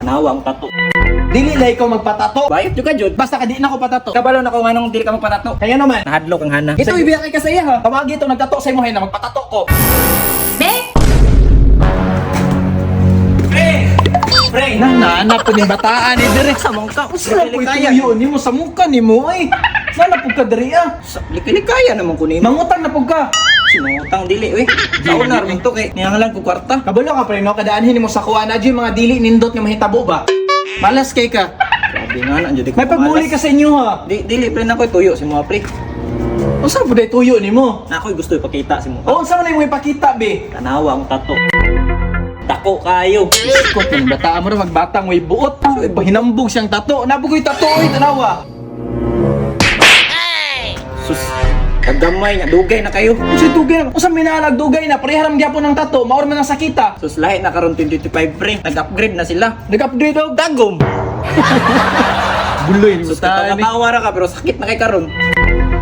Nawang tato. Dili na ikaw magpatato. Bayot jud ka jud. Basta ka di na ko patato. Kabalo na ko nganong dili ka magpatato. Kaya naman, Nahadlok ang hana. ito ibiya kay ka sa iya ha. Tawagi ito nagtato sa imo na magpatato ko. Be! Pre! Pre! Na na po ning bataan ni dire. Sa mong ka. Usa po tuyo nimo sa muka nimo ay. Wala pud ka diri ah. Likay-likaya naman ko nimo. Mangutang na pud ka. Sinutang dili uy. Sa una ra man to kay nihangalan ko kwarta. Kabalo ka pre no, kadaanhin nimo sa kuan na mga dili nindot nga mahitabo ba. Malas kay ka. Grabe nga na jud ko. May pagbuli ka sa inyo ha. Di dili pre na ko tuyo si mga pre. Unsa pud tuyo nimo? Na ako'y gusto ipakita si mo. O unsa man imong ipakita be? Tanawa ang tato. Dako kayo. Iskot man bataan mo ra magbatang way buot. So, hinambog siyang tato. Nabugoy tato oy tanawa. Sus. Kagamay nga dugay na kayo. Unsa dugay na? Unsa minalag dugay na pareha ra gyapon ang tato, maor man ang sakita. Sus lahi na karon 2025 pre. Nag-upgrade na sila. Nag-upgrade og Dagom. buloy ni Sus katawa ra ka pero sakit na kay karon.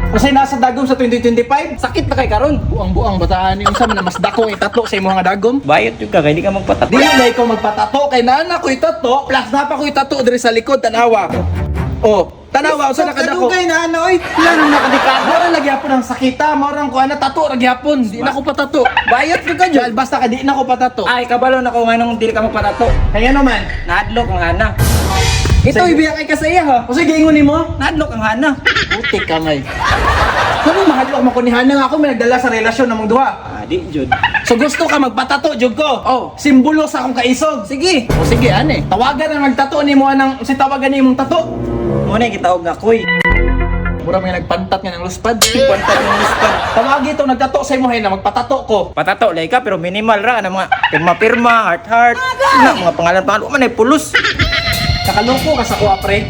Unsay nasa dagom sa 2025? Sakit na kay karon. Buang-buang bataan ni unsa man na mas dako ang itato sa imong nga dagom? Bayot jud ka kay di ka magpatato. Dili na ikaw magpatato kay naa ko'y tato, plus na pa ko'y tato diri sa likod tanawa. Oh, tanawa unsa nakadako? Dugay na ano oy. Laro na kadikado. Mora lagi hapon ang sakita, mora ang kuan na tato ra gyapon, di na ko patato. Bayot jud ka jud. Jal, basta ka di na ko patato. Ay kabalo na ko nganong dili ka magpatato. Kaya naman, Nahadlok ang hana. Ito ibiya kay ka sa iya ha. unsa giingon nimo? Nahadlok ang hana. Putik kamay. Kamo mahadlok mo ko ni Hana nga ako may nagdala sa relasyon namong duha. Ah, di jud. So gusto ka magpatato jud ko. Oh. Simbolo sa akong kaisog. Sige. O sige ane, tawagan ang nagtato nimo anang si tawagan nimong tato. Mo na gitawag nga koy. Mura may nagpantat nga ng luspad. Pantat ng luspad. Tawagi itong nagtato sa imo na magpatato ko. Patato lay ka pero minimal ra na mga pirma-pirma, heart heart. Na mga pangalan-pangalan wa man ay pulos. Nakaloko ka sa kuha pre.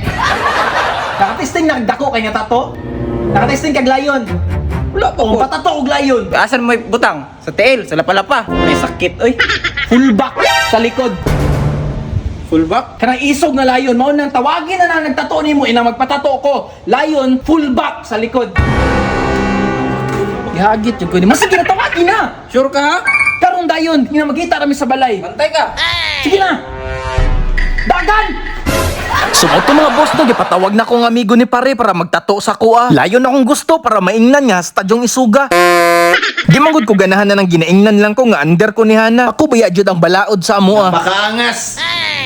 Nakatesting nagdako kay nga tato. Nakatesting kag layon. Wala pa O ko. patato og layon. Asan mo butang? Sa tiil, sa lapalapa. May sakit oy. Full back sa likod. Full back. Kanang isog nga layon mao nang tawagin na nang nagtato nimo ina magpatato ko. Layon full back sa likod. Gihagit jud ko ni. Mas sige na tawagin na. Sure ka ha? Karon dayon, nga magkita rami sa balay. Bantay ka. Sige na. Dagan! Sumoto mga boss no, gipatawag na kong amigo ni pare para magtato sa kuha. Layon akong gusto para maingnan nga sa tadyong isuga. Di man gud ko ganahan na ng ginaingnan lang ko nga under ko ni Hana. Ako baya jud ang balaod sa amoa. Napakaangas.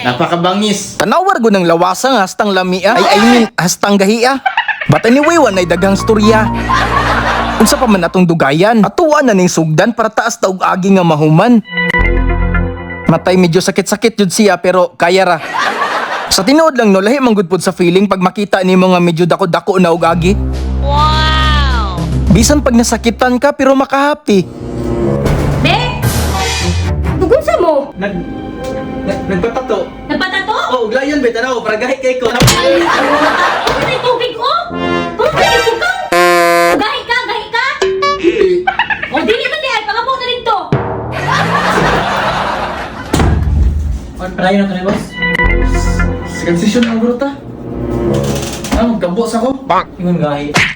Napakabangis. Tanawar ko ng lawasa nga hastang lamia. Ay, I mean, hastang gahia. But anyway, wanay daghang storya. Unsa pa man atong dugayan? Atuwa na ning sugdan para taas ta og agi nga mahuman. Matay medyo sakit-sakit jud siya pero kaya ra. Sa tinuod lang no lahi man gud pud sa feeling pag makita nimo nga medyo dako-dako na og agi. Wow! Bisan pag nasakitan ka pero makahappy. Be! Dugon sa mo? Nag, nag nagpatato. Nagpatato? Oh, uglayon be tanaw para gahi kay ko. Ay, ano yung tubig ko? Tubig ko ka! Gahi ka, gahi ka! O, dili man di ay, pangabo na rin to! Palayo na to ni boss. Second session ang gruta. Ah, magkambo sa ko. Ingon gahi.